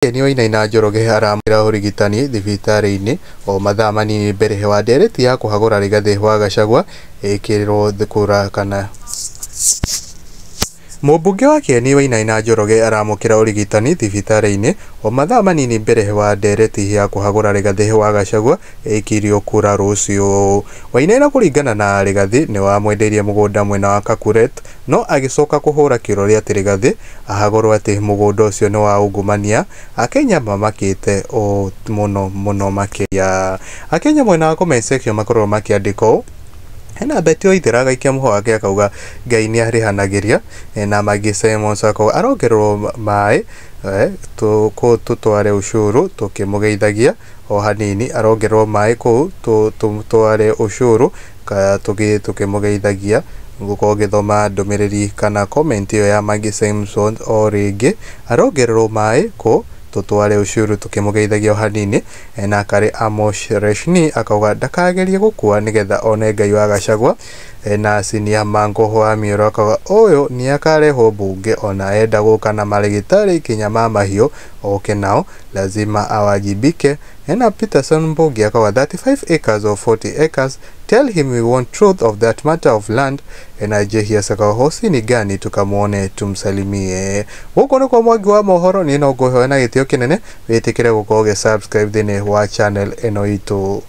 Ken Wainaina Njoroge aramũkĩra ũrigitani thibitarĩ-inĩ o mathaa manini mbere wa ndereti ya kũhagũra Rigathĩ wa Gachagua ĩkĩrĩrwo kura kana. Mũmbunge wa Kieni Wainaina Njoroge aramũkĩra ũrigitani thibitarĩ-inĩ o mathaa manini mbere wa ndereti ya kũhagũra Rigathĩ wa Gachagua ĩkĩrio kura rũciũ. Wainaina kũringana na Rigathĩ nĩ wamwendeirie mũgũnda mwena wa Kakuret no agĩcoka kũhũra kĩrore atĩ Rigathĩ ahagũrwo atĩ mũgũnda ũcio nĩ wa ungumania. Akenya mamakĩte ũũ mũno mũno makĩria. Akenya mwena wa comment section makoragwo makĩandĩka ũũ: hena Betty Waithera agaikia mũhwa wake akauga Ngai nĩ arĩhanagĩria, na Maggie Simons akauga arongererwo maĩ tũtware ushuru tũkĩmũgeithagia o hanini, arongererwo maĩ kũu tũtware ushuru tũkĩmũgeithagia. Ngũkorwo ngĩthoma ndũmĩrĩri kana comment ĩyo ya Maggie Simpson o rĩngĩ, arongererwo maĩ kũ tũtware ushuru tũkĩmũgeithagia o hanini. Na Karĩ Amos Reshni akauga ndakagerie gũkua nĩgetha one Ngai wa Gachagua. Na Sinia Mango wa Mioro akauga ũyũ nĩ akarehwo mbunge ona enda gũka na marĩgĩtarĩ kinya ma mahiũ oke nao lazima awajibike. Na Peterson Mbungi akauga 35 acres or 40 acres, tell him we want truth of that matter of land. Na Jehias akauga hosi ni gani tukamwone tumsalimie. Gũkũ nĩkuo Mwangi wa mohoro, niĩ no ngũhoe na gĩtĩo kĩnene wĩtĩkĩre gũkorwo ũgĩ subscribe thĩinĩ wa channel ĩno itũ.